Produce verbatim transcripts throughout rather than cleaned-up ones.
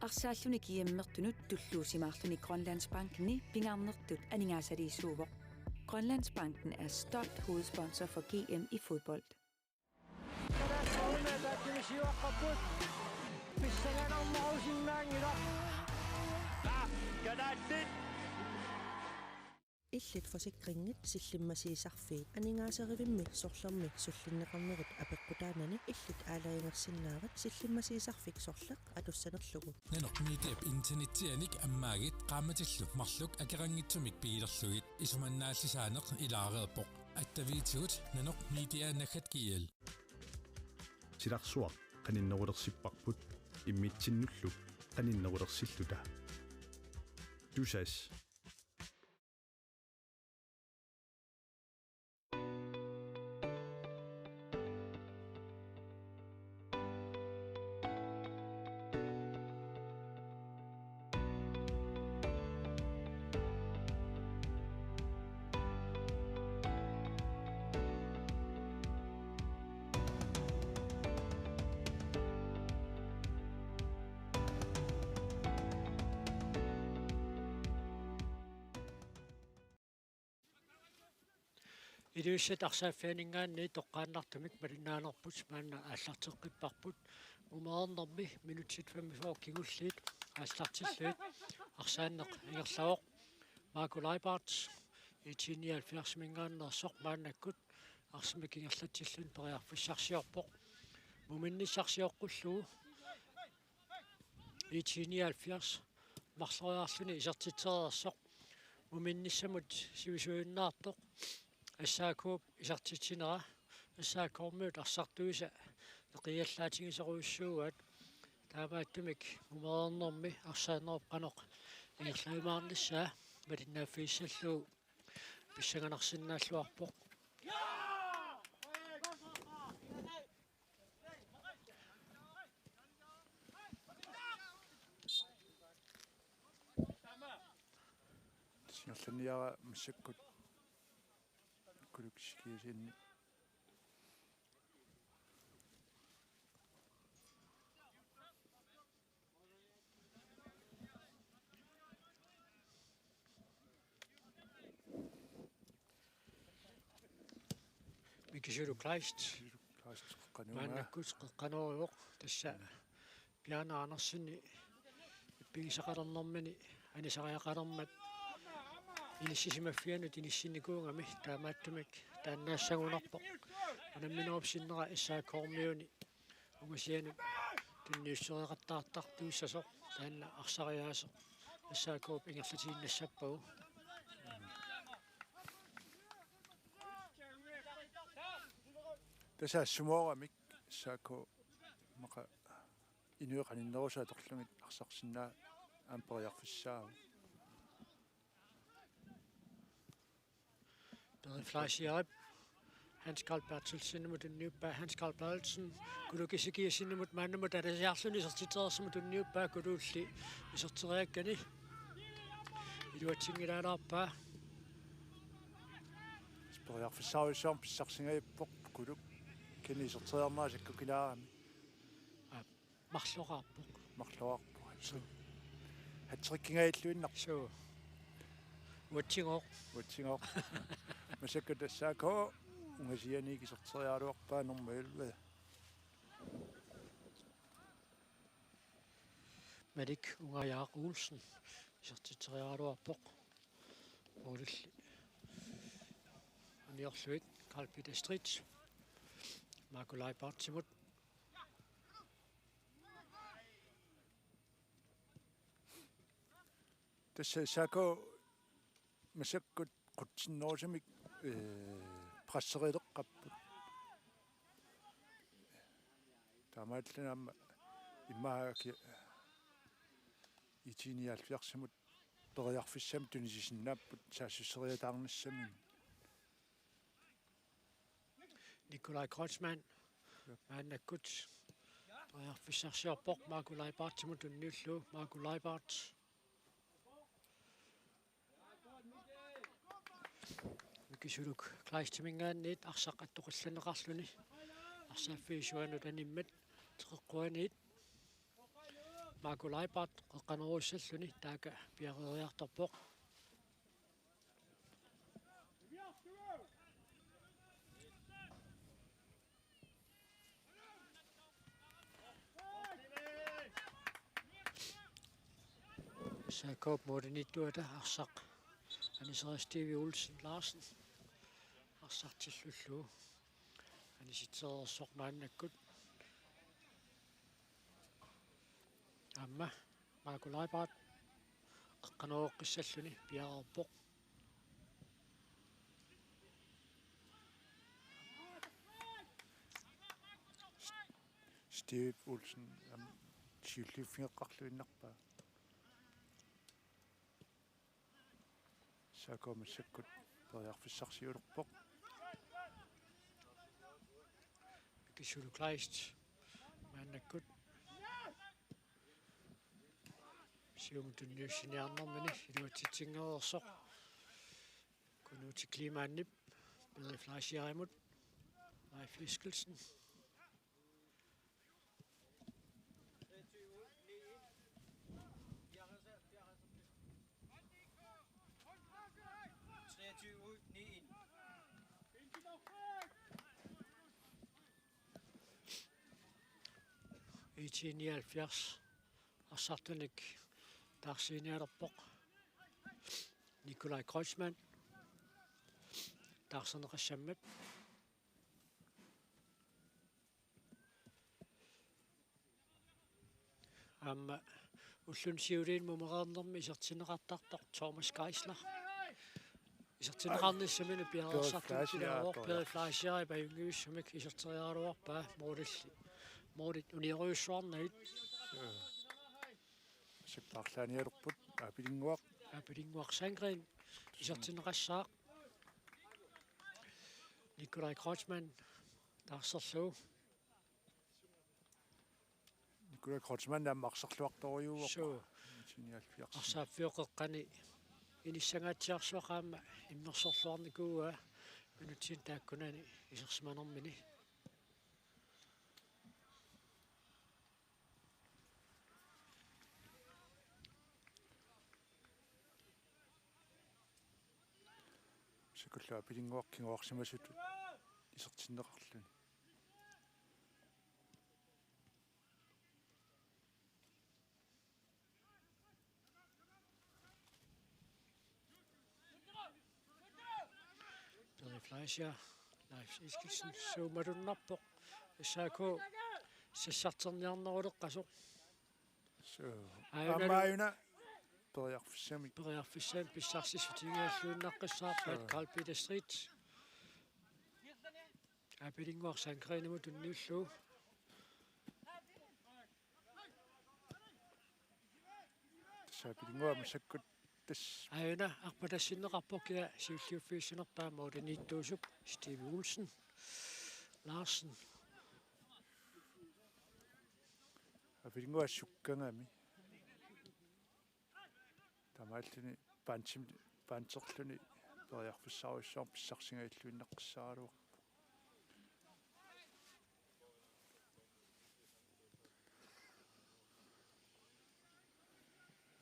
Arsaalluni G M-ertunut tulluusimaarluni Grønlandsbankenni pingaarnertut aningaasaliisuuvoq. Grønlandsbanken er stolt hovedsponsor for G M i fodbold. Kalaallit. Illit forsikringit sillimmasiisarfiit. Aningaasarivimmi sorlermi sullinneqarnerit apeqqutaanani illit aalajangersinnaavat sillimmasiisarfik sorleq atussanerlugu. Nanoq Mediap internetsianik ammaagit qaammatillu marluk akeqanngitsumik pigilerlugit. Isumannaallisaaneq ilaareerpoq. Attaviitigut nanoq media naggat G L. Silarsuaq qaninnerulersipparput immitsinnullu qaninnerulersilluta. Tusass. Ilulissat arsaaffianinngaanniit toqqaannartumik malinnaanerput maanna aallarteqqipparput. Umaarnermi minutsit femogfyrre kingulliit aallartillugit arsaanneq ingerlavoq. Marco Leibart, IT nioghalvfjerdsiminngaanneersoq, maannakkut arsamik ingerlatsilluni periarfissarsiorpoq. Muminnissarsioqqullugu IT nioghalvfjerds marloriarluni isertitsereersoq. Muminnissamut sivisuinnartoq S A K-p isertitsinera, S A K-rmiut arsartuisa eqiallaatigisorujussuugaat. Taamaattumik umaarnermi arsaannerup qanoq ingerlajumaarnissaa malinnaaffigissallugu pissanganarsinnaalluarpoq. Singerlanniara massakkut Kulukkisikiisiinni. Mikisuluk Kleist. Kleist qeqqanuunga. Maannakkut qeqqanooruvoq, tassa Bjarne Andersen ippigisaqalernermini anisariaqalermat inissisimaffianut inissinnikuugami, taamaattumik taannaassagunarpoq. Unamminerup sinnera S A K-rmiuni ungasianut tunniussereqattaartartussaasoq, taanna arsariaaseq S A K-p ingerlatiinnassappagu. Tassa assumooramik S A K immaqa inuit qaninnerusaat atorlugit arsarsinnaaneq aamma periarfissaavoq. Peri Fleischerip Hans Karl Berthelsenimut tunniuppaa, Hans Karl Berthelsen Kulukkisikiisiinimut maannamut alasiarluni isertitsereersimamut tunniuppaa, Kululli iserteriakkani iluatsinngilaalaarpaa. Periarfissaarujussuarmik pissarsingajappoq Kuluk, kini iserteriarnera sakkukilaarami. Aap. Marloraarpoq. Marloraarpoq. Hattrick-, hattrickingajalluinnarpoq. Suu. Uatsinngooq. Uatsinngooq. Massakkut S A K ungasianiit iserteriaraluarpaa nummer elleve. Malik Ungajaaq Olsen isertitseriaraluarpoq. Målilli aniorlugit Karl Peter Street. Marco Leibartimut. Tassa S A K massakkut qutsinnerusumik, ee, presserileqqapput. Taamaalluni aamma immaqa IT nioghalvfjerdsimut periarfissamik tunisisinnaapput saassusseriataarnissaminut. Nikolaj Kreutzmann. Jep. Maannakkut periarfissarsiorpoq Marco Leibartimut tunniullugu. Marco Leibart. Mikisuluk Kleistiminngaanniit arsaq attoqallanneqarluni. Arsaaffiup isuanut animmat teqeqquaniit. Marco Leibart qeqqanerussalluni taakku piareeriartorpoq. S A K-p målimiittuata arsaq anisera Steve Olsen Larsen arsartillullugu anisitsereersoq maannakkut. Aamma Marco Leibart qeqqaneruoqqissalluni piareerpoq. Steve Olsen, aamma siulliuffigeqqaarluinnarpaa. S A K massakkut periarfissarsiulerpoq. Mikisulu Kleist maannakkut siumut tunniussiniarnermini iluatsitsinngereersoq. Kunuuti Kleemann-ip Pele Fleischerip Leif Eskildsen. treogtyve ni en. I T nioghalvfjerds arsartunik taarsiinialerpoq Nikolaj Kreutzmann taarserneqassammat. Aamma ulluni siuliini mumereernermi isertinneqartartoq Thomas Geisler. Isertinneqarnissaminut piareersartunik pilaavoq. Pele Fleischerip ajunngivissumik iserteriaraluarpaa målilli. Målit uniorujussuarnagit. Sippaarlaanialerput Aapilinnguaq. Aapilinnguaq Sandgreen isertinneqassaaq. Nikolaj Kreutzmann taarserlugu. Nikolaj Kreutzmann aamma arsarluartorujuuvoq. Suu. Sinialfiarsi. Arsaaffiup qeqqani inissangaatsiarsuaq aamma immersorluarnikuuaa minutsini taakkunani isersimanermini. Sikullu Aapilinnguaq kinguarsimasutut isertinneqarluni. Pele Fleischer, Leif Eskildsen, suumalunnarpoq. S A K sassarterniarneruleqqasoq. Suu. Aajuna. Aamma aajuna. Periarfissamik. Periarfissamik pissarsissutigigalluinnaqqissaarpaat. Suu. Carl Peter Street. Aapilinnguaq Sandgreenimut tunniullugu. Tassa Aapilinnguaq massakkut tassa. Aajuna arpatassinneqarpoq, kia siulliuffigissanerpaa målimiittuusup Steve Olsen Larsen. Aapilinnguaq sukkagami. Taamaalluni pantim-, panterluni periarfissarujussuarmik pissarsigajalluinnaqqissaaraluarpoq.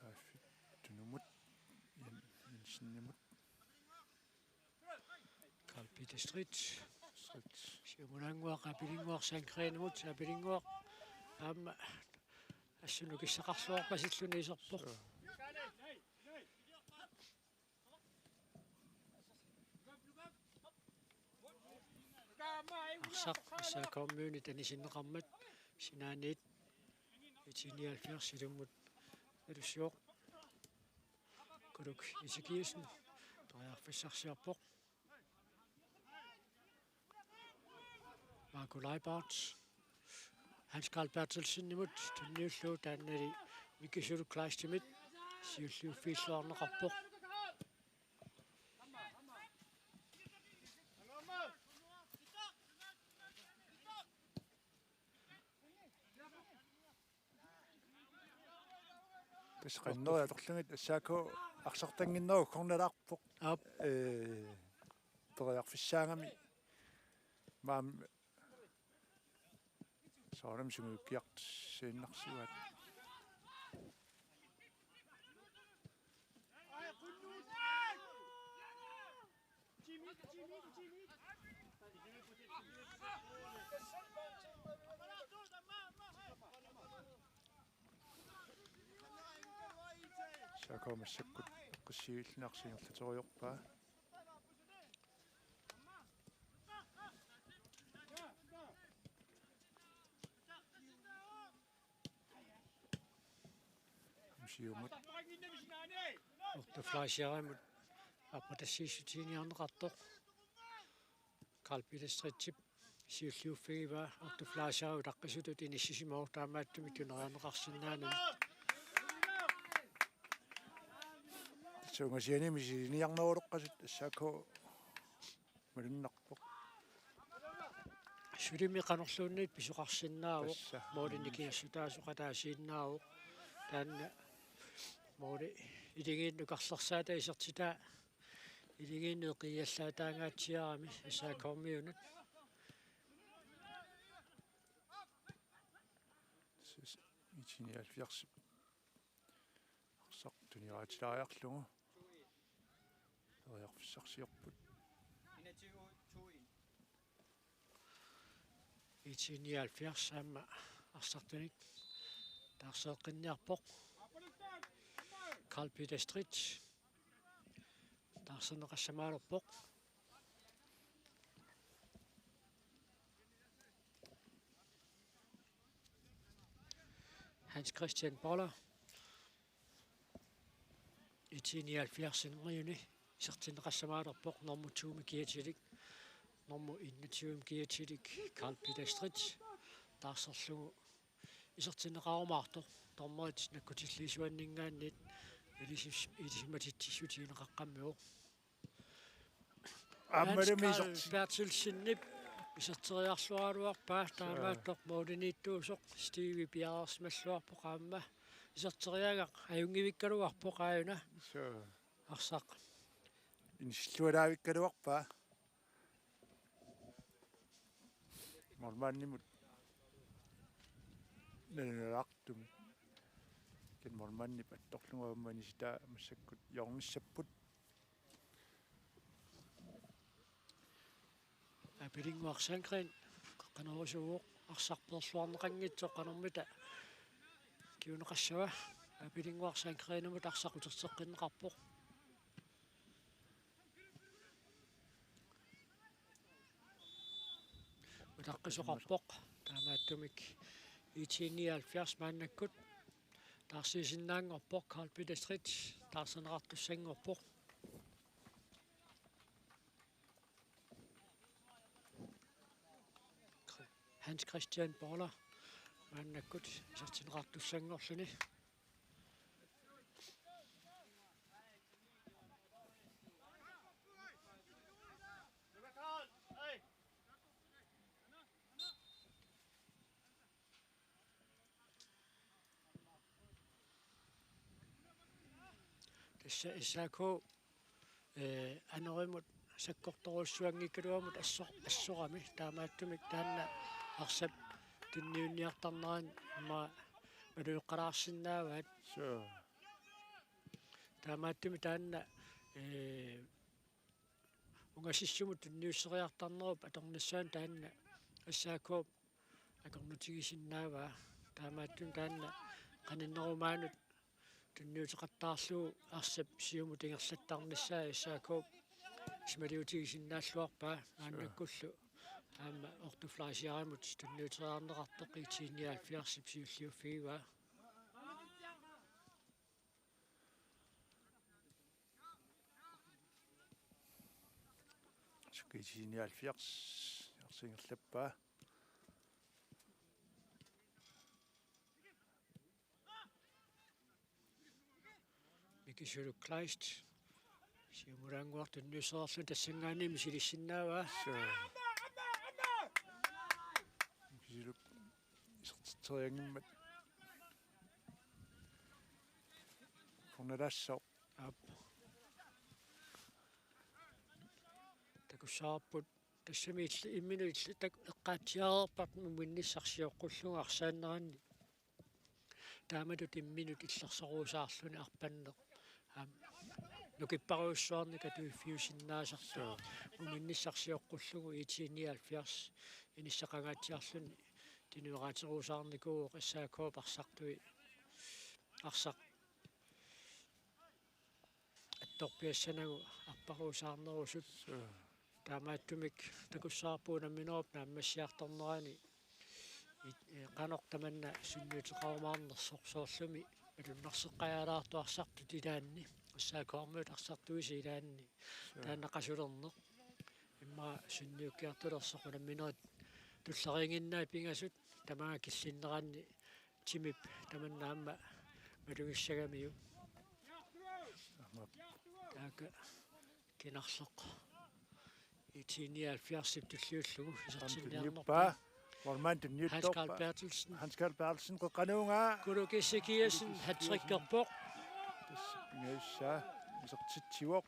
Leif Tunumut, Jen-, Jensenimut. Carl Peter Street. Street. Siumulaannguaq Aapilinnguaq Sandgreenimut, Aapilinnguaq aamma assut nukissaqarluarpasilluni iserpoq. Suu. Arsaq S A K-miunit anisinneqarmat sinaaniit I T nioghalvfjerds ilummut nalussivoq. Kuluk Ezekielsen periarfissarsiorpoq. Marco Leibart Hans Carl Berthelsenimut tunniullugu, taannali Mikisulu Kleistimit siulliuffigilluarneqarpoq. Tassa qannerit atorlugit S A K arsartannginnerup uggornalaarpoq. Aap. Ee, periarfissaagami. Maam soorunami sungiukkiartuinnarsivaat. S A K massakkut eqqissivillinneq ingerlateriarpaa. Siumut. Otto Fleischerip apeqqutissiissutigineqartoq. Karl Peter Stridtip siulliuffigivaa, Otto Fleischer utaqqisutut inissisimavoq, taamaattumik tuneriarneqarsinnaanani. Tassa ungasianimi silinniarneruleqqasut S A K malunnarpoq. Sulimi qanorluunniit pisoqarsinnaavoq. Tassa. Måli nikingassutaasoq ataasiinnaavoq. Taanna måli iligiinni nukarlersaata isertitaa iligiinni eqiallaataangaatsiarami S A K-miunut. Tassa I T nioghalvfjerds. Arsaq tunioraatilaariarlugu. Periarfissarsiorput. I T nioghalvfjerds aamma arsartunik taarseeqqinniarpoq. Karl Peter Stridts taarserneqassamaalerpoq. Hans Christian Boller. I T nioghalvfjerds-imi isertinneqassamaalerpoq, nummer to-mi kiatilik, nummer enogtyve-mi kiatilik, Karl Peter Stridts, taarserlugu isertinneqarumaartoq, dommerit nakkutilliisuanninngaanniit ilisis-, ilisimatitsissutigineqaqqammivoq. Aammalumi Hans Karl iserti-, Berthelsenip iserteriarluaraluarpaa, taamaattoq målimiittuusoq Steve piareersimalluarpoq aamma. Iserteriagaq ajunngivikkaluarpoq aajuna. Suu. Arsaq. Inissillualaavikkaluarpaa. Målmandimut nalunalaartumik. Kisianni målmandip attorlugu aamma inisitaa massakkut hjørnissapput. Aapilinnguaq Sandgreen qeqqanoorisuuvoq, arsaq peerluarneqanngitsoq qanormita kinguneqassava. Aapilinnguaq Sandgreenimut arsaq uterteqqinneqarpoq. Utaqqisoqarpoq. Taamaattumik I T nioghalvfjerds maannakkut taarsiisinnaanngorpoq, Karl Peter Stridts taarserneqartussanngorpoq. Hans Christian Boller maannakkut isertinneqartussanngorluni. Tassa S A K, eh, anorimut sakkortorujussuanngikkaluamut assor-, assorami, taamaattumik taanna arsap tunniunniartarnerani aamma malugeqqalaarsinnaavaat. Suu. Taamaattumik taanna, eh, ungasissumut tunniusseriartarnerup atornissaanut taanna S A K-p akornutigisinnaavaa. Taamaattumik taanna qaninnerup maanut tunniuteqattaarlugu arsap siumut ingerlattarnissaa S A K-p isumaliutigisinnaalluarpaa, maannakkullu aamma Otto Fleischerimut tunniuteriarneqartoq I T nioghalvfjerdsip siulliuffigivaa. Sukisinialfiars arsingerlappaa. Mikisuluk Kleist. Siumulaannguaq tunniussereerluni tassanngaanniit misilissinnaavaa. Suu. Mikisuluk isertitserianngimmat corneraassaaq. Aap. Takussavarput tassami illi-, imminut illi-, tak-, eqqaatsiareerparput muminnissaq sioqqullugu arsaanneranni. Taamatut imminut illersoruusaarluni arpanneq. Aamma. nukipparujussuarnik atuiffiusinnaasartoq. Suu. Uminnissaq sioqqullugu IT nioghalvfjerds inissaqangaatsiarluni tinueraateruusaarnikuuvoq S A K-p arsartui arsaq attorpiassanagu arparuusaarnerusut. Suu. Taamaattumik takussavarput unamminerup naammassiartornerani it-, eh, qanoq tamanna sunniuteqarumaarnersoq soorlumi malunnarseqqajaalaartoq arsartut ilaanni, S A K-rmiut arsartuisa ilaanni. Suu. Taanna qasulerneq. Immaqa sunniukkiartulersoq unamminerit tulleriiginnai pingasut tamaanga killinneranni timip tamanna aamma malugissagamiuk. Aamma. Taakku kinarleq IT nioghalvfjerdsip tulliullugu isertinniarnerpaa. Tunniuppaa. Målmand tunniuttoorpaa. Hans Karl Berthelsen. Hans Karl Berthelsen, qeqqanuunga. Kuluk Ezekiassen, Kuluk Ezekiassen. Hattrickerpoq. Tassa pingajussaa isertitsivoq.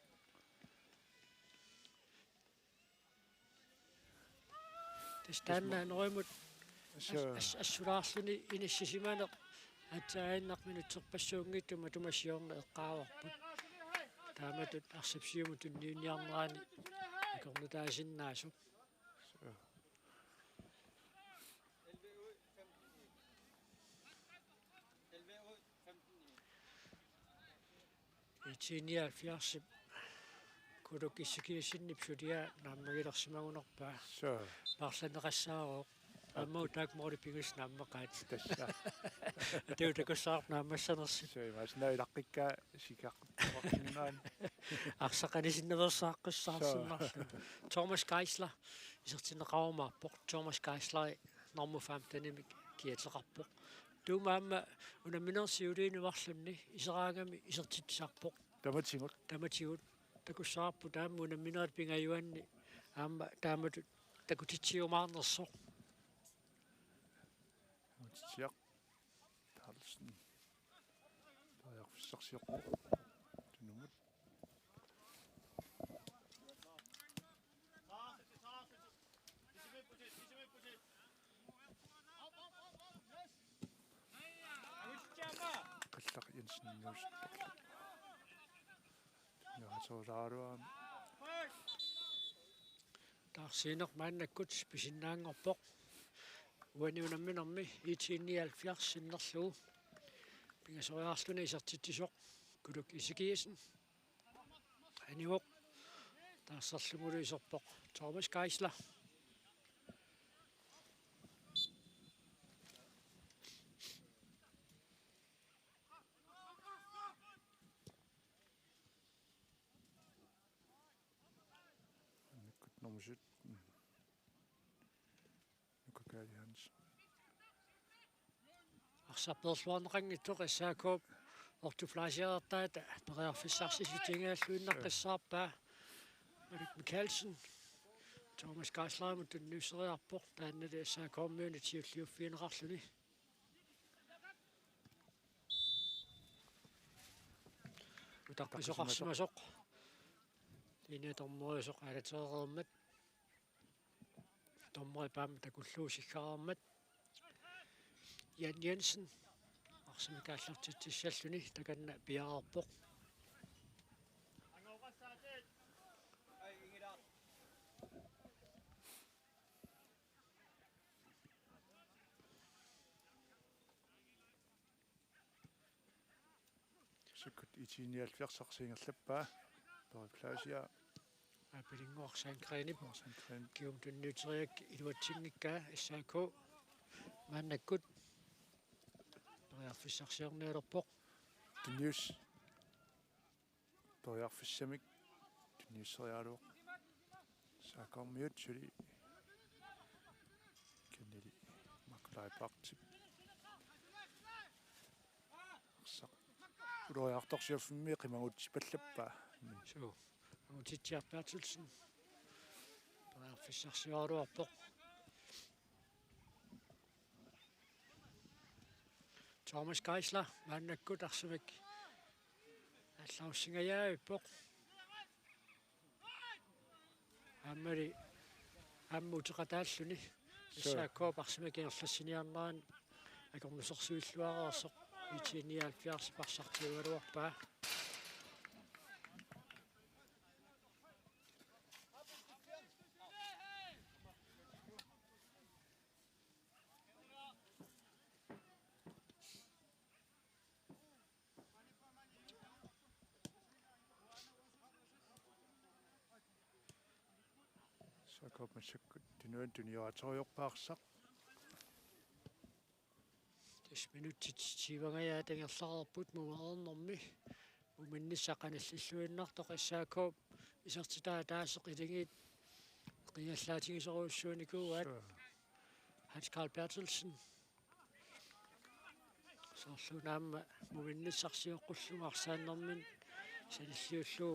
Tassa taanna anorimut as-, Suu. As-, assulaarluni inissisimaneq aatsaannaq minutserpassuunngitsumik matuma siorna eqqaavarput. Taamatut arsap siumut tunniunniarnerani akornutaasinnaasoq. Suu. IT nioghalvfjerdsip Kuluk Ezekiassenip suliaa naammagilersimagunarpaa. Suu. Paarlanneqassaarooq. Aamma taakku måli pingasut naammaqaat. Tassa. Atuut takussavarput naammassanersut. Suu, imaassinnaavoq ilaqqikkaa sikaqquarsinnaani. Arsaq anisinnaveersaaqqissaarsinnarlugu. Suu. Thomas Geisler isertinneqarumaarpoq. Thomas Geisler normu femtenimik kiateqarpoq. Tuuma aamma unamminerit siuliini marlunni iseraangami isertitsisarpoq. Tamatigut. Tamatigut. Takussavarput taama unamminerit pingajuanni aamma taamatut takutitsiumaarnersoq. Takutitsiaq. Carlsen. Periarfissarsioq. Tunumut. Qillaq Jensen nuusittoq. Nuusittaraluarami. Taarsiineq maannakkut pisinnaanngorpoq. Uani unamminermi IT nioghalvfjerds sinnerlugu. Pingasoriarluni isertitsisoq Kuluk Ezekiassen. Anivoq. Taarserlugulu iserpoq Thomas Geisler. Annikkut nummer sytten. Nuka Kali Hansen. Arsaq peerluarneqanngitsoq S A K-p ortuflaasiartaata periarfissarsissutigigalluinnaqqissaarpaa. Malik Mikkelsen. Thomas Geislerimut tunniusseriarpoq. Taannali S A K-miunit siulliuffigineqarluni. Utaqqisoqarsimasoq. Linje dommeriusoq aalatereermat. Dommerip aamma takullugu sikkareermat. Jan Jensen. Arsamik aallartitsissalluni takanna piareerpoq. Sukkut IT nioghalvfjerds ingerlappaa. Periarfissarsiaq. Aapilinnguaq Sandgrenip. Sandgren. Kium tunniuteriak iluatsinngikkaa S A K. Maannakkut. Periarfissarsiornialerpoq. Tunnius. Periarfissamik tunniusseriaraluarpoq. S A K-miut suli. Kennedy McLeod Bartip. Arsaq. Uloriartorsiorfimmi qimagutsipallappaa. Suu. Angutitsiaq Berthelsen. Periarfissarsiaraluarpoq. Thomas Geisler maannakkut arsamik aallarussingajaavippoq. Aammali aamma uteqataalluni. Suu. S A K-p arsamik ingerlassiniarnerani akornusersuilluareersoq IT nioghalvfjerds arsartuugaluarpaa. Jakob massakkut tunuani tunioraateriarpaa arsaq. Tassa minutsit sivangajaat ingerlareerput mumereernermi. Muminnissaq qanillilluinnartoq S A K-p isertitaa ataaseq Akuleriit qiallaatigisorujussuunikuuaat. Suu. Hans Karl Berthelsen. Soorlu una aamma muminnissaq sioqqullugu arsaannermini sanilliullugu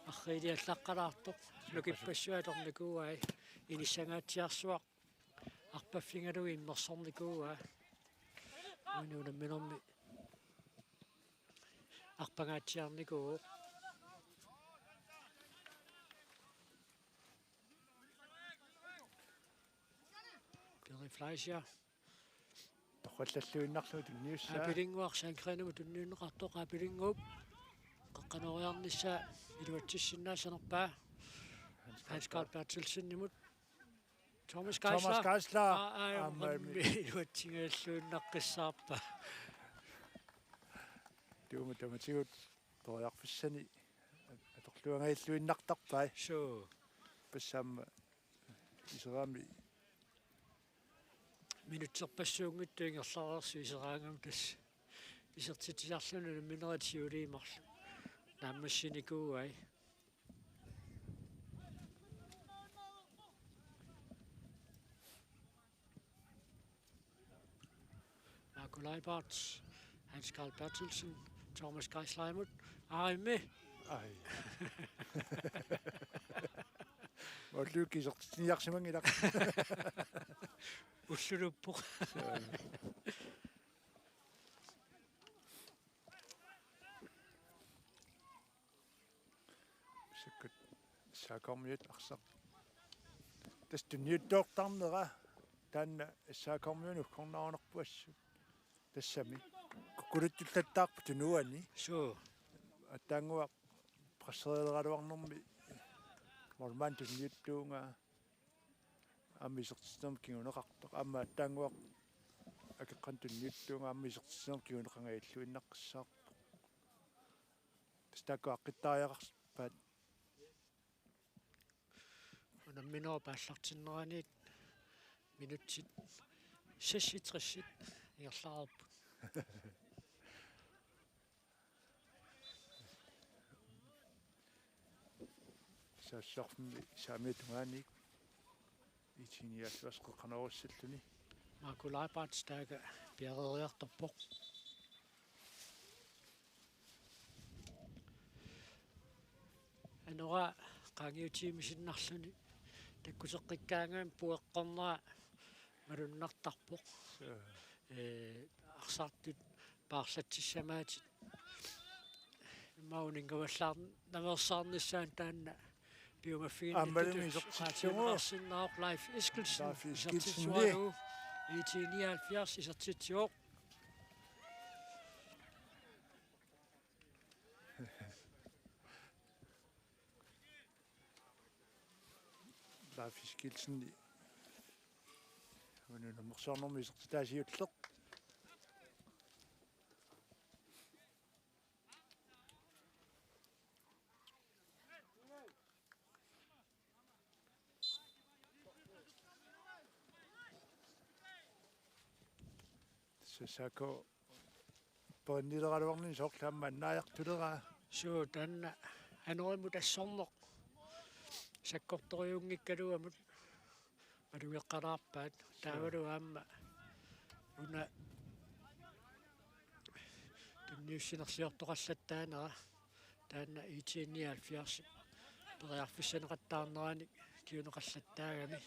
arriiliallaqqalaartoq. Nukippassuit atornikuuai. Inissangaatsiarsuaq arpaffigalugu immersornikuuaa. Uani unamminermi arpangaatsiarnikuuvoq. Piri Fleischer. Torrallalluinnarlugu tunniussaa. Aapilinnguaq Sandgrenimut tunniunneqartoq, Aapilinnguup qeqqanooriarnissaa iluatsissinnaassanerpaa. Hans Karl Berthelsenimut. Thomas Geisler. Thomas Geisler. Aa, aa, aamma uqimmi iluatsigalluinnaqqissaarpaa. Tuuma tamatigut periarfissani atorluangajalluinnartarpai. Suu. Tassa aamma iserami. Minutserpassuunngitsoq ingerlareersoq iseraangami tassa. Isertitsisarluni unamminerit siuliit marluk naammassinikuuai. Marco Leibert, Hans Karl Berthelsen, Thomas Geislerimut, Arimi. Ai. Ullukkut isertitsiniarsimanngilaq. Ulluluppoq. Massakkut S A K-miut arsaq. Tassa tunniuttoortarnera taanna S A K-miunut uggornarunarpoq assut. Tassami. Kukkuluttullattaarput tunuani. Suu. Aatsaannguaq presserileraluarnermi målmand tunniuttuugaa. Aamma isertitsinermut kinguneqartoq. Aamma aatsaannguaq akeqqaneq tunniuttuugaa aamma isertitsinermut kinguneqangajalluinnaqqissaarpoq. Tassa taakku aaqqittariaqarpaat. Unamminerup aallartinneraniit minutsit seksogtres ingerlareerput. Saassussarfimmi saamiata tungaanut I T nioghalvfjerds qeqqanoorissalluni. Marco Leibert taakku piareeriartorpoq. Anora qaangiutigisimannarluni takkuteqqikkaangami pueqqornera malunnartarpoq. Suu. Ee, arsartut paarlatsissamaatit. Immaqa uninngavallaarnaveersaarnissaanut taanna piumaffiginnittuusoq. Aammalumi isertitsuuvoq. Qaatigineqarsinnaavoq Leif Eskildsen. Leif Eskildsen, isertitsualugu. I T nioghalvfjerds isertitsivoq. Leif Eskildsen. Aamma unammersuarnermi isertitaa siulleq. S A K perinnileraluarnini soorlu aamma annaajartuleraa. Suu, taanna anorimut assorneq sakkortoruunngikkaluamut malugeqqalaarpaat. Taavalu aamma una tunniussinerliortoqallattaanera taanna I T nioghalvfjerds periarfissaneqattaarnerani kinguneqallattaagami.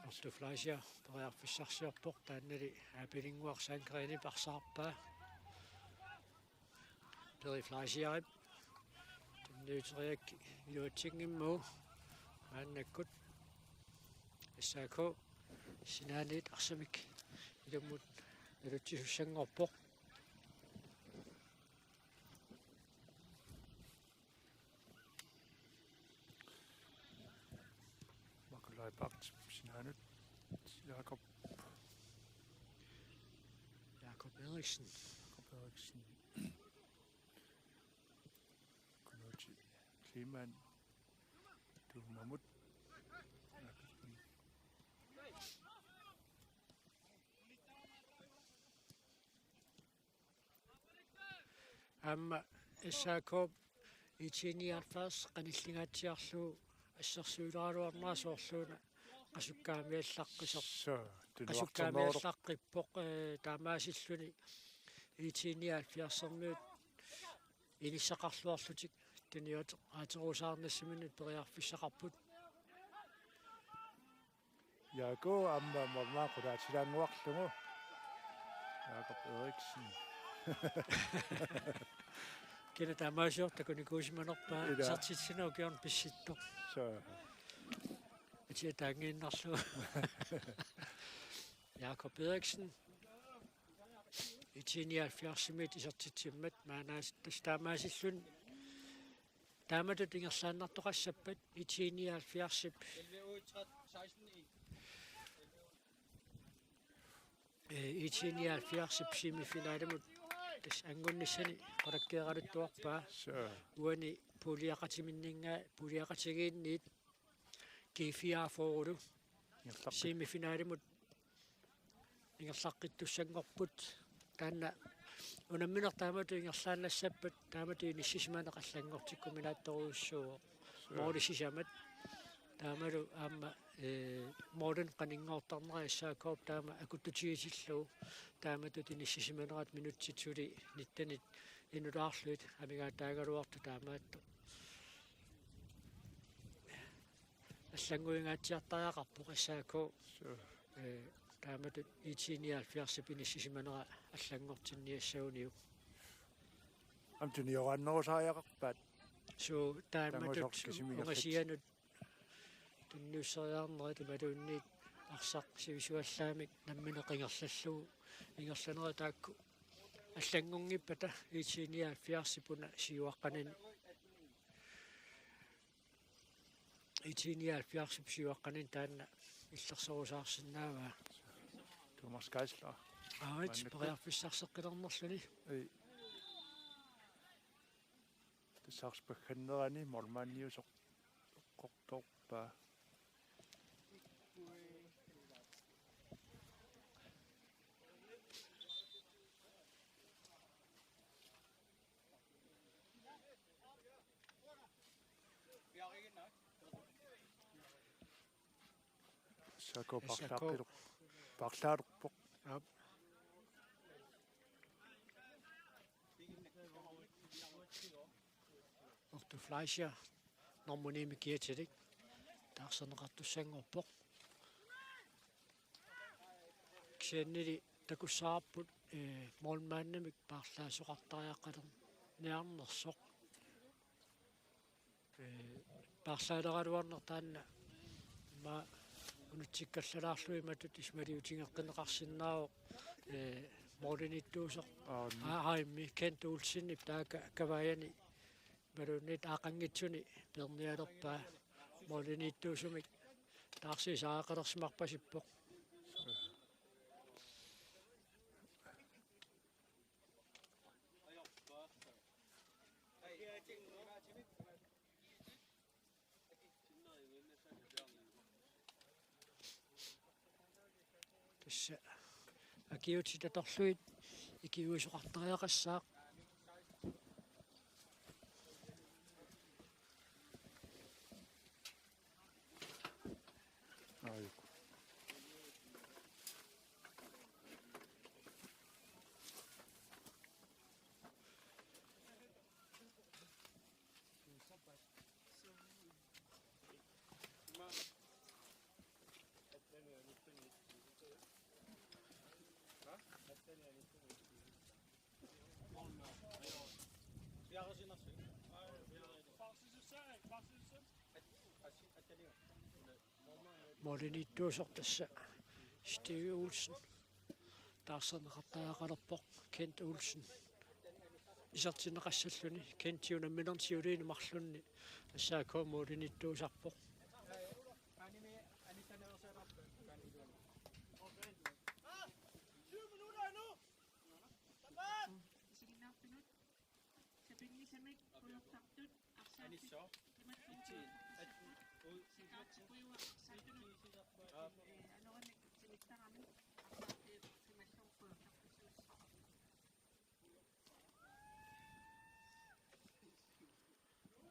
Arthur Fleischer periarfissarsiorpoq, taannali Aapilinnguaq Sandgrenip arsaarpaa. Piri Fleischerip tunniuteriaraa iluatsinngimmagu maannakkut S A K sinaaniit arsamik ilummut nalutsisussanngorpoq. Marco Leibert sinaanut, Jakob. Eriksen. Eriksen. Knuti Kleemann. Tuumamut. Aamma S A K I T nioghalvfjerds qanillingaatsiarlugu assersuileraluarnera soorluuna qasukkaamiallaqqisoq. Suu, tunuartorneruloq. Qasukkaamiallaqqippoq, eh, taamaasilluni I T nioghalvfjerdsermiut inissaqarluarlutik tuniat-, aateruusaarnissaminnut periarfissaqarput. Jaaku aamma mormaa qulaatilaannguarlugu. Jakob Eriksen. Kina taamaasiortoq takunikuusimanerpaa. Ila. Isertitsineq ukiorput pissittoq. Suu. Atia taangiinnarlugu. Jakob Eriksen. I T nioghalvfjerdsimit isertitsimmat maannakkut tassa taamaasilluni taamatut ingerlaannartoqassappat I T nioghalvfjerdsip. Eh, I T nioghalvfjerdsip semifinalimut tassa anngunnissani qulakkeeraluttuarpaa. Suu. Uani puuliaqatiminninnga-, puuliaqatigiinniit G fireogfyrre-lu. Ingerlaqqit-. Semifinalimut ingerlaqqittussanngorput. Taanna unammineq taamatut ingerlaannassappat taamatut inissisimaneq allanngortikkuminaattorujussuuvoq. Suu. Måli sisamat. Taamalu aamma, eh, målinik qaninngortarnera S A K-p taama akuttutigitillugu. Taamatut inissisimanerat minutsit suli nittenit inulaarlugit amigaataagaluartoq taamaattoq. Allannguingaatsiartariaqarpoq S A K. Suu. Eh, taamatut I T nioghalvfjerdsip inissisimanera allanngortinniassaguniuk. Aamma tunioraannerusariaqarpaat. Suu, taamatut tamasooq kisimiigallat. Ungasianut tunniusseriarnerit imaluunniit arsaq sivisuallaamik nammineq ingerlallugu ingerlanerit taakku allanngunngippata I T nioghalvfjerdsip una siuaqqanini. I T nioghalvfjerdsip siuaqqanini taanna illersorusaarsinnaavaa. Thomas Geisler. Aarit, maannakkut periarfissarseqqilernerluni. Ei. Tassaarsipaggannerani målmandiusoq eqqortorpaa. S A K. S A K. Parlaaqqiluq-, parlaarpoq. Aap. Otto Fleischer, nummer ni-mik kiatilik, taarserneqartussanngorpoq. Kisiannili takussavarput, eh, målmandimik paarlaasoqartariaqalerniarnersoq. Eh, paarlaaleraluarneq taanna ima unitsikkallarlugu imatut isumaliutigeqqinneqarsinnaavoq, eh, målimiittuusoq. Aamma. A-, aamma Kent Olsenip taakku kavaajani imaluunniit aaqqanngitsuni peernialerpaa målimiittuusumik taarsiisariaqalersimarpasippoq. Tassa akiuutit atorlugit ikiuisoqartariaqassaaq. Aajuku. Målimiittuusoq tassa Steve Olsen. Taarserneqartariaqalerpoq Kent Olsen. Isertinneqassalluni Kent unamminermi siuliini marlunni S A K målimiittuusarpoq.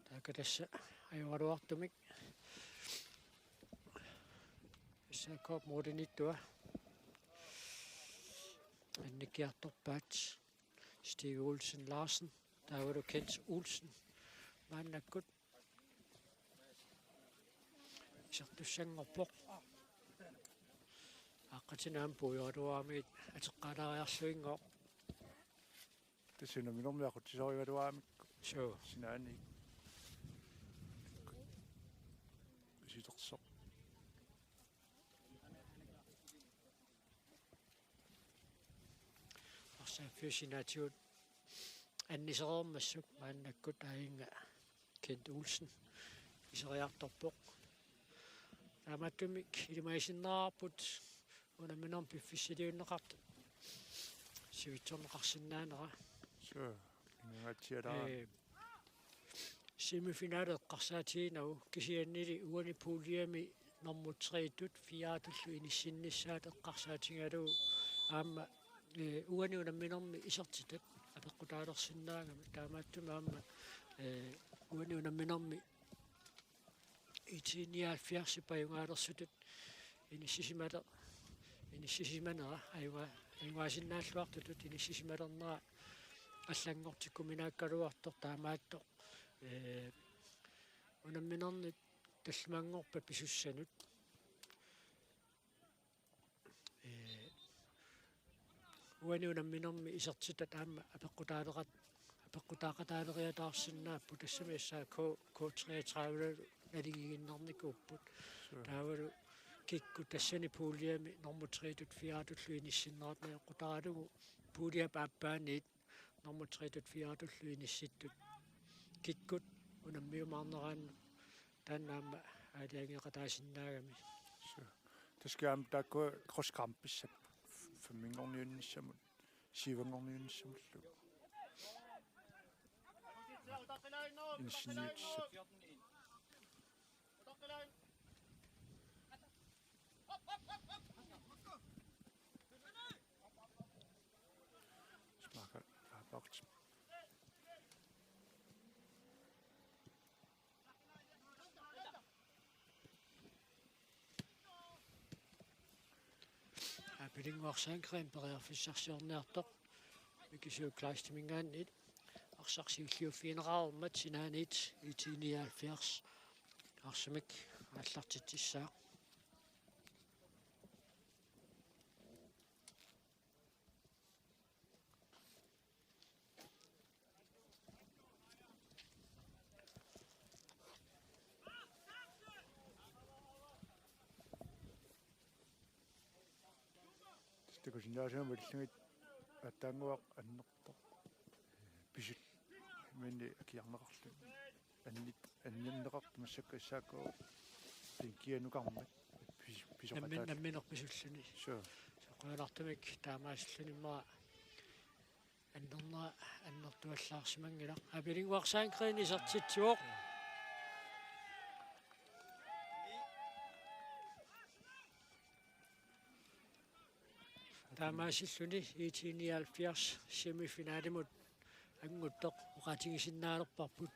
Taakku tassa ajoraluartumik S A K-p målimiittua annikkiartorpaat Steve Olsen Larsen, taavalu Kent Olsen. Maannakkut isertussanngorpoq. Aaqqatinnut aamma puigoraluaramigit ateqqaalaariarluinngooq. Tassa unamminermi aqutsisorigaluaramikku. Suu. Sinaaniit. Isertoq. Arsaaffiup sinaatigut annisereermassuk maannakkut aajinnga Kent Olsen iseriartorpoq. Taamaattumik ilimagisinnaarput unamminermi piffissaliunneqartut sivitsorneqarsinnaanera. Suu, inungatsialaa. Ee, semifinale eqqarsaatiginagu kisiannili uani puljemi nummer tre-tut fire-tullu inissinnissaat eqqarsaatigalugu aamma, ee, uani unamminermi isertitat apeqqutaalersinnaagamik taamaattumik aamma, ee, uani unamminermi IT nioghalvfjerds-ip ajugaalersutut inissisimaler-, inissisimanera, ajuga-, ajugaasinnaalluartutut inissisimalernera allanngortikkuminaakkaluartoq taamaattoq, ee, unamminerni tallimanngorpat pisussanut. Ee, uani unamminermi isertitat aamma apeqqutaaleqat-, apeqqutaaqataaleriataarsinnaapput tassami S A K K treogtredive naligiinnarnikuupput. Suu. Taavalu kikkut tassani puljemi nummer tre-tut fire-tullu inissinnerat najoqqutaralugu puljep aappaaniit nummer tre-tut fire-tullu inissittut kikkut unammiumaarneraannut taanna aamma aalajangeeqataasinnaagami. Suu. Tassa aamma taakku crosskampissapput f-, femminngorniunnissamut, syvinngorniunnissamullu. Insinniutissapput. Smaka, aappaartip. Aapilinnguaq Sandgreen periarfissarsiorniartoq Mikisuuk Kleistiminngaanniit arsaq siulliuffigineqarmat sinaaniit IT nioghalvfjerds arsamik aallartitsissaaq. Takusinnaasunga malillugit aatsaannguaq annertoq. Pisul-, minni akiarneqarluni. Annit-, anninneqartut massakkut S A K bænkianukarmat. Pis-, pisoqataal-. Nammin-, nammineq pisulluni. Suu. Soqaanartumik taamaasilluni immaqa annernera annertuallaarsimanngilaq. Aapilinnguaq Sandgreen isertitsivoq. Taamaasilluni IT nioghalvfjerds semifinalimut anguttoq oqaatigisinnaalerparput.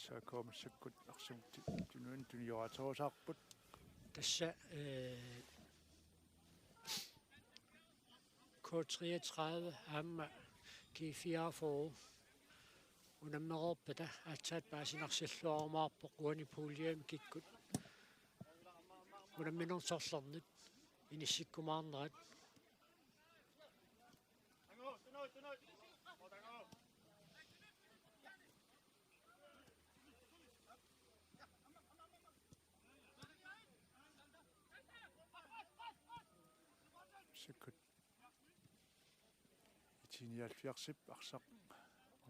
S A K massakkut arsamik tu-, tunuani tunioraaterusaarput. Tassa, ee, K treogtredive aamma G fireogfyrre unammereerpata aatsaat paasinarsilluarumaarpoq uani puljemi kikkut unamminersorlernut inissikkumaarnerat. Nioghalvfjerdsip arsaq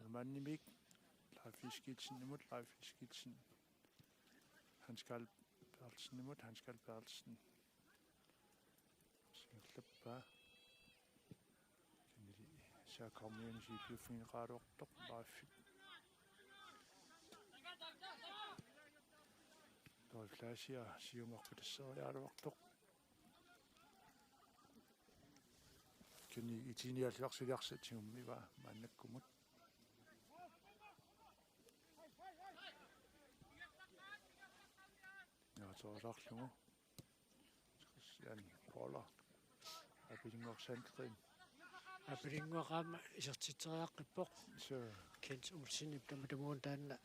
Ormanimik, Leif Eskildsenimut, Leif Eskildsen Hans Karl Berthelsenimut, Hans Karl Berthelsen singerlappaa. Kennedy S A K-miuni siulliuffigineqaraluartoq Leifip. Leif Laasiaq siumut arpatasseriaraluartoq. Kennedy Itiniallarsilaarsa tigummivaa maannakkumut. Naatoraarlugu. Jan Paula. Apilinnguaq Sandgren. Apilinnguaq aamma isertitseriaqqippoq. Suu. Kent Olsenip tamatumuuna taanna.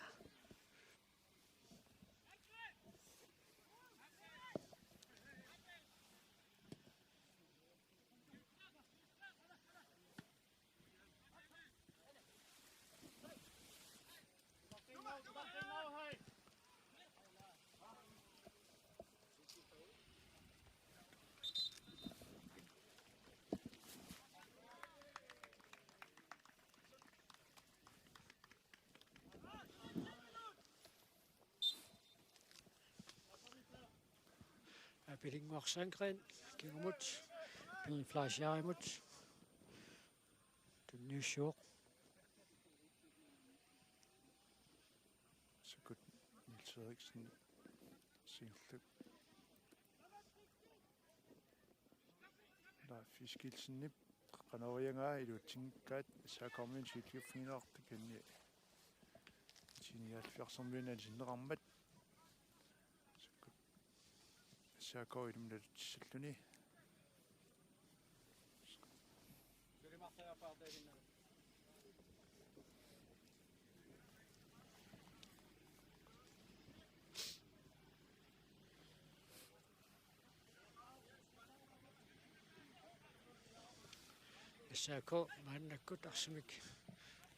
Apilinnguaq Sandgren kingumut, Pele Fleischarimut, tunniussivoq. Sukkut Niels Eriksen singerlak. Leif Eskildsenip qanoq iangaa iluatsinngikkaat S A K-miuni siulliuffigineqartoq, kennedy Itiniallarsiamiuni anisinneqarmat. Sukkut S A K ilummut nalutissalluni. S A K maannakkut arsamik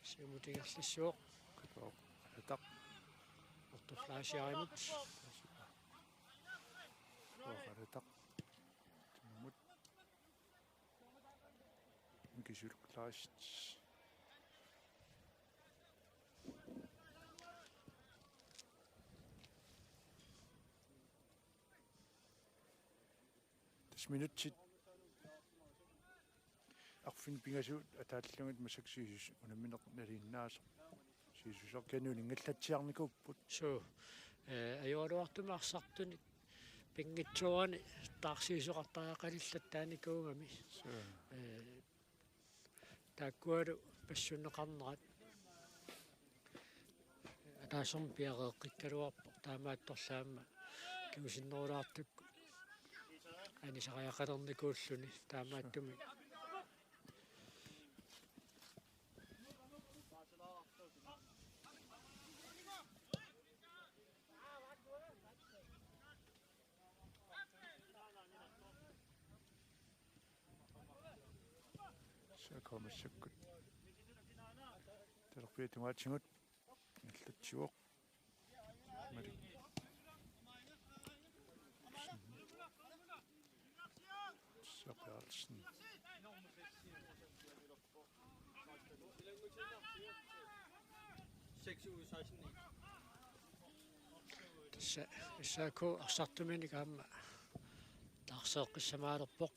siumut ingerlassivoq. Qanoq alataq. Otto Fleischarimut. Qanoq alataq. Timmut. Mikkel Sylvest. Tassa minutsit arfineq-pingasut ataallugit massakkut Siuliani unammineq nalinginnaasoq. Siuliani uninngalatsiarnikuupput. Suu, eh, ajoraluartumik arsartunik pinngitsoorani taarsiisoqartariaqalillattaarnikuugami. Suu. Eh, taakkualu passunneqarnerat. Ataasermik piareeqqikkaluarpoq, taamaattorli aamma kingusinnerulaartukkut anisariaqalernikuulluni taamaattumik. S A K massakkut talerpiata tungaatigut ingerlatsivoq. Malik. Sap Berthelsen. Tassa S A K arsartuminik aamma taarseeqqissamaalerpoq.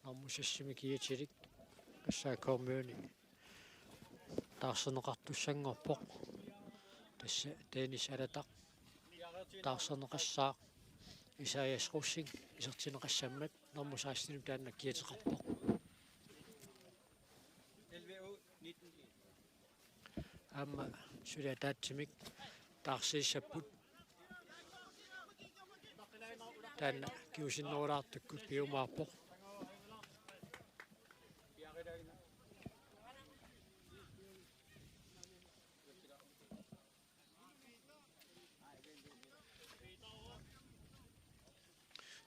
Normu seksimi kiatilik S A K-miuni taarserneqartussanngorpoq. Tassa Dennis Alataq taarserneqassaaq, Isaias Rosing isertinneqassammat normu sekstenimik taanna kiateqarpoq. Aamma suli ataatsimik taarsiissapput. Taanna kingusinnerulaartukkut piumaarpoq.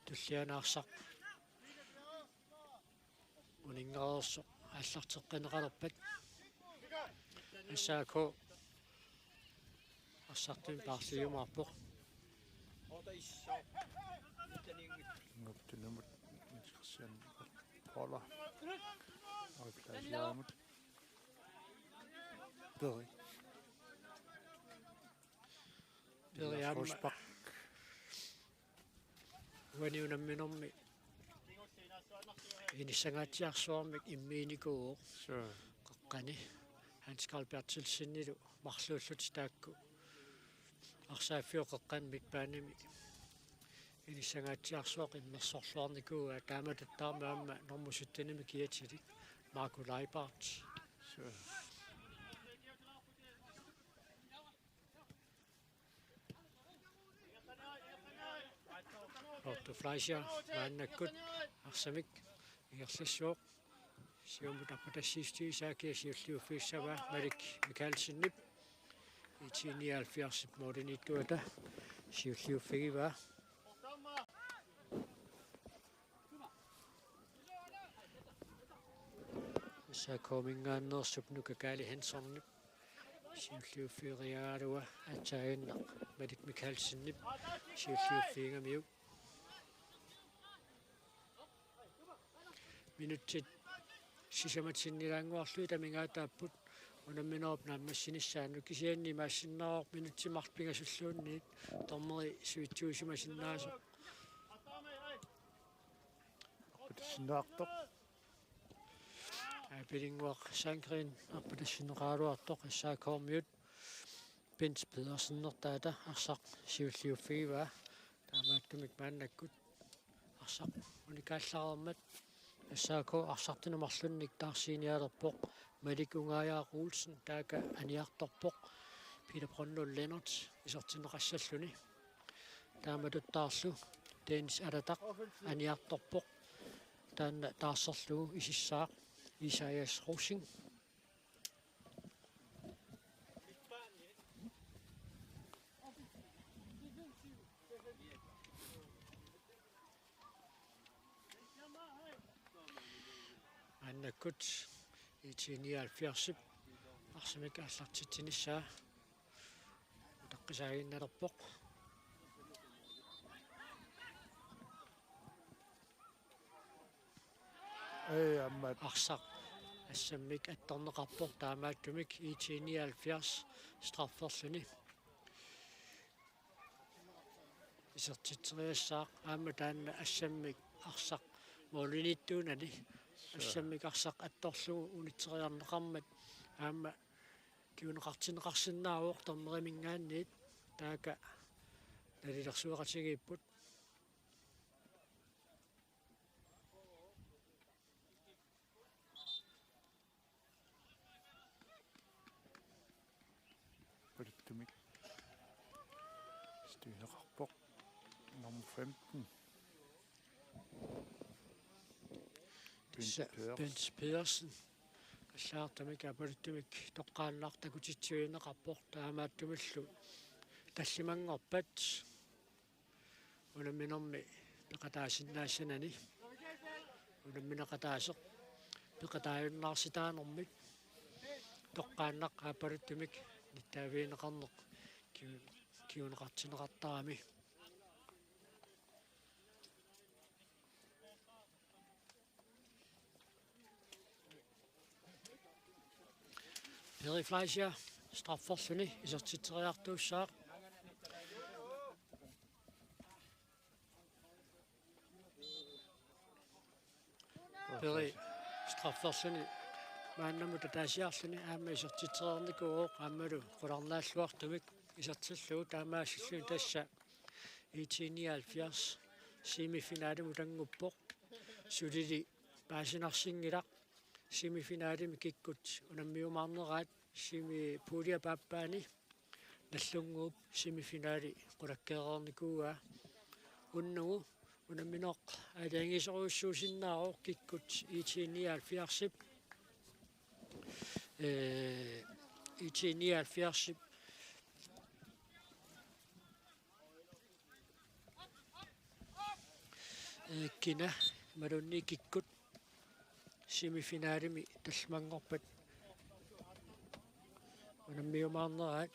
Tulliani arsaq uninngareersoq aallarteqqinneqalerpat S A K arsartunik taarsiiumaarpoq. Nuptunumut Niels Christian Paula. Afklaasiaramut. Peri. Peri aamma. Rosbach. Uani unamminermi inissangaatsiarsuarmik immiinikuuvoq. Sure. Qeqqani Hans Carl Berthelsenillu marluullutik taakku arsaaffiup qeqqani midtbanemi inissangaatsiarsuaq immersorluarnikuuaa, taamatuttaaq aamma normu syttenimi kiatilik Marco Leibart. Sure. Otto Fleischer maannakkut arsamik ingerlassuoq. Siumut arpatassiissutigisaakia siulliuffigissavaa Malik Mikaelsenip. IT nioghalvfjerdsip målimiittuata siulliuffigivaa. S A K-minngaanneersup Nuka Kaali Hansenip siulliuffigeriaraluaa, aatsaannguaq Malik Mikaelsenip siulliuffigigamiuk. Minutsit sisamat sinnilaannguarlugit amigaataapput unamminerup naammassinissaanut, kisianni imaassinnaavoq minutsit marluk pingasulluunniit dommeri sivitsuusimasinnaasoq. Arpatassinneqartoq. Aa, Pilinnguaq Sandgreen arpatassinneqaraluartoq S A K-miut. Bent Pedersenertaata arsaq siulliuffigivaa. Taamaattumik maannakkut arsaq unikaallareermat S A K arsartunut marlunnik taarsiinialerpoq. Malik Ungajaaq Olsen taakku aniartorpoq. Peter Brønlund Lennert isertinneqassalluni. Taamatuttaarlu Dennis Alataq aniartorpoq. Taanna taarserlugu isissaaq Isaias Rosing. Maannakkut IT nioghalvfjerdsip arsamik aallartitsinissaa utaqqisaaginnalerpoq. Ee, aamma. Arsaq assammik attorneqarpoq, taamaattumik IT nioghalvfjerds strafferluni isertitseriassaaq. Aamma taanna assammik arsaq målimiittuunani, assammik arsaq attorlugu unitseriarneqarmat aamma kinguneqartinneqarsinnaavoq dommeriminngaanniit, taakku nalilersueqatigiipput. Aappaluttumik støvneqarpoq nummer femten. Tassa Bent Pedersen. Bent Pedersen. Allagartamik aappaluttumik toqqaannaq takutitsivigineqarpoq, taamaattumillu tallimanngorpat unamminermi peqataasinnaassanani. Unammineqataaseq peqataajunnaarsitaanermik toqqaannaq aappaluttumik nittaavigineqarneq kiu-, kinguneqartinneqartarami. Peri Fleischer strafferluni isertitseriartuussaaq. Peri strafferluni maannamut ataasiarluni aamma isertitsereernikuuvoq, aammalu qularnaalluartumik isertillugu. Taamaasilluni tassa IT nioghalvfjerds semifinalimut annguppoq. Sulili paasinarsinngilaq semifinalimi kikkut unammiumaarneraat. Semi-, puljip aappaani Nagdlunguup semifinali qulakkeereernikuuaa. Unnugu unammineq aalajangiisorujussuusinnaavoq kikkut IT nioghalvfjerdsip, ee, IT nioghalvfjerdsip, ee, kina imaluunniit kikkut semifinalimi tallimanngorpat unammiumaarneraat.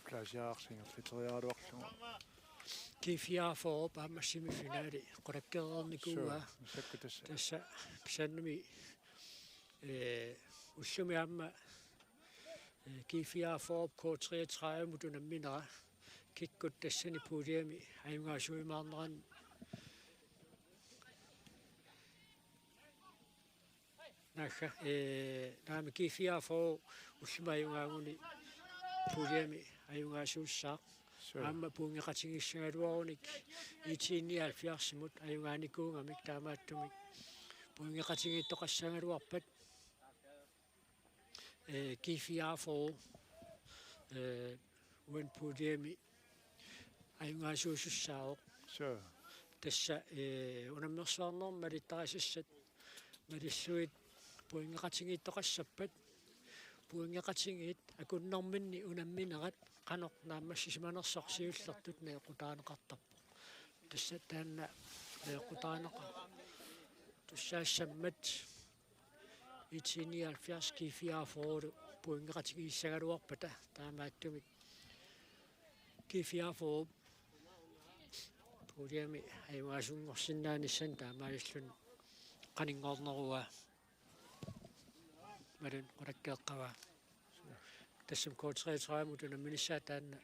plaasiararsingerliteriaraluarlugu. G fireogfyrre aamma semifinali qulakkeereernikuuaa. Suu, massakkut tassa. Tassa kisiannimi, eh, ullumi aamma, eh, G fireogfyrre K treogtredive-mut unamminera kikkut tassani puljemi ajugaasuimaarnerani. Naagga, eh, naamik G fireogfyrre ullumi ajugaaguni puljemi ajugaasuussaaq. Suu. Aamma pointeqatigiissagaluarunik IT nioghalvfjerds-imut ajugaanikuugamik taamaattumik pointeqatigiittoqassagaluarpat, eh, G fireogfyrre, eh, uani puljemi ajugaasuusussaavoq. Suu. Tassa, eh, unammersuarnermi malittarisassat malillugit pointeqatigiittoqassappat, pointeqatigiit akunnerminni unamminerat qanoq naammassisimanersoq siullertut najoqqutaaneqartarpoq. Tassa taanna najoqqutaaneqartussaassammat IT nioghalvfjerds G fireogfyrre-lu pointeqatigiissagaluarpata, taamaattumik G fireogfyrre puljemi ajugaasunngorsinnaanissannut taamaalilluni qaninngorneruaa imaluunniit qulakkeeqqavaa. Tassami K treogtredive-mut unamminissaa taanna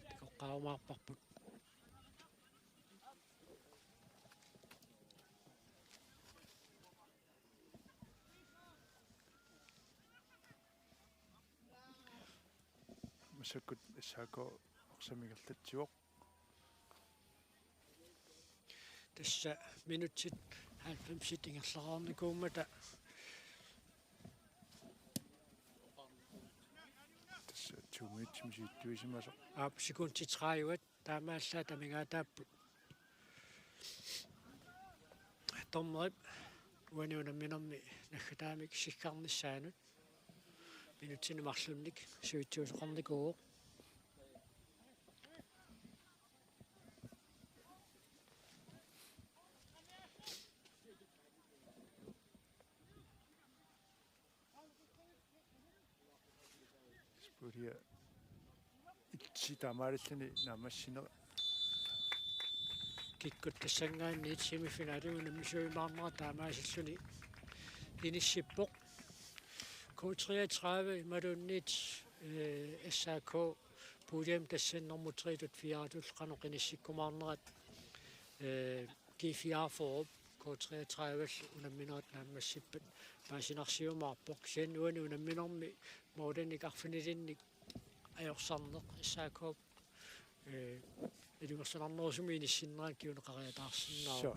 takoqqaarumaarparput. Massakkut S A K arsaq ingerlatsivoq. Tassa minutsit halvfemsit ingerlareernikuummata. Tassa to minutsimik siuttuisimasoq. Aap, sekundit tredive taamaallaat amigaataapput. Dommerip uani unamminermi naggataamik siggarnissaanut minutsini marlunnik sivitsuusoqarnikuuvoq. Pulje et taamaalilluni naammassineq. Kikkut tassanngaanniit semifinalimi unammisuimaarnerat taamaasilluni inissippoq. K treogtredive imaluunniit, eh, S A K puljemi tassani normu tre-tut fire-tut qanoq inissikkumaarnerat, eh, G fireogfyrre K treogtredive-llu unamminerat naammassippat paasinarsiumaarpoq. Kisianni uani unamminermi målinik arfinilinnik ajorsarneq S A K, eh, ilungersunarnerusumik inissinnerannik kinguneqariataarsinnaavoq. Suu.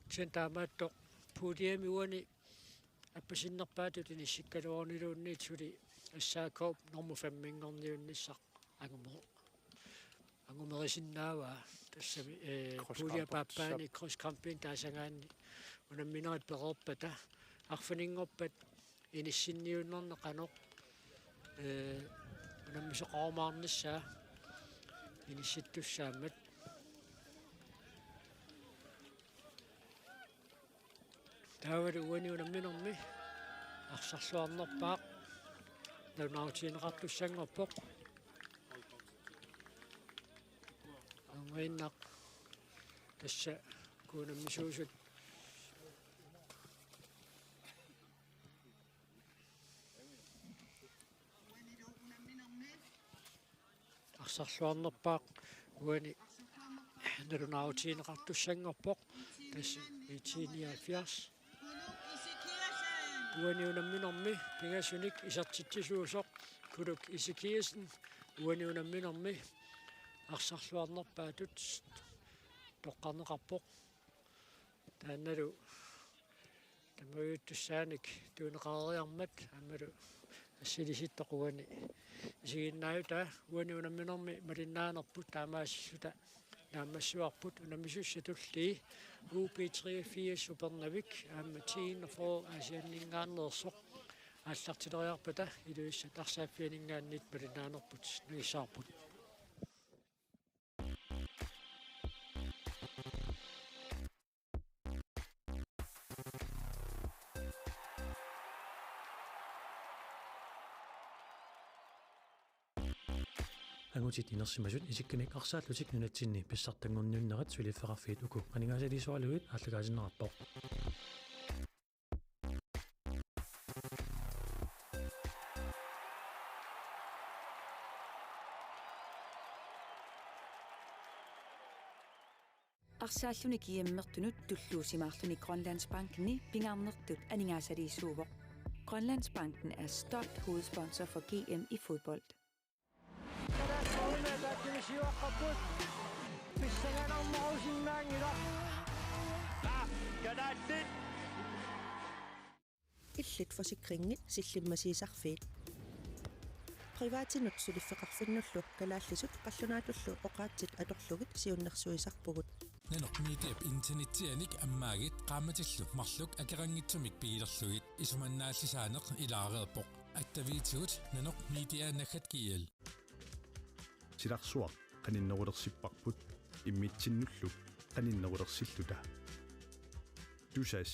Kisianni taamaattoq puljemi uani appasinnerpaatut inissikkaluaruniluunniit suli S A K-p normu femminngorniunnissaq angumer-, angumerisinnaavaa. Tassami, eh, Cross pulje Camp-ip paappaani sap. Cross Camp-ip taasagaanni unamminerit pereerpata arfininngorpat inissinniunnerneq qanoq, eh, unammisoqarumaarnissaa inissittussaammat. Taavalu uani unamminermi arsarluarnerpaaq nalunaarutigineqartussanngorpoq. Angainnaq tassa kuunammisuusut. Arsarluarnerpaaq uani nalunaarutigineqartussanngorpoq. Tassa IT nioghalvfjerds. Uani unamminermi pingasunik isertitsisuusoq Kuluk Ezekielsen uani unamminermi arsarluarnerpaatut toqqarneqarpoq. Taannalu tamaviuttussaanik tuuneqareeriarmat aammalu assilisittoq uani isiginnaajutaa. Uani unamminermi malinnaanerput taamaasissuta naammassivarput unammisussat tullii U B treogfirs Upernavik aamma T enogfyrre Aasianninngaanneersoq aallartileriarpata Ilulissat arsaaffianinngaanniit malinnaanerput nangissavarput. Angutit inersimasut isikkamik arsaallutik nunatsinni pissartanngorniunnerat suliffeqarfiit uku aningaasaliisugalugit aallakaatinneqarpoq. Arsaalluni G M-ertunut tulluusimaarluni Grønlandsbankeni pingaarnertut aningaasaliisuuvoq. Grønlandsbanken er stolt hovedsponsor for G M i fodbold. Kalaallit Nunaata aktiivisiuaqqapput. Pissanganarnerusinnaanngilaq. Kalaallit. Illit forsikringit sillimmasiisarfiit. Privatinut suliffeqarfinnullu kalaallisut qallunaatullu oqaatsit atorlugit siunnersuisarpugut. Nanoq Mediap internetsianik ammaagit qaammatillu marluk akeqanngitsumik pigilerlugit isumannaallisaaneq ilaareerpoq. Attaviitigut nanoq media naggat G L. Silarsuaq qaninnerulersipparput immitsinnullu qaninnerulersilluta. Tusass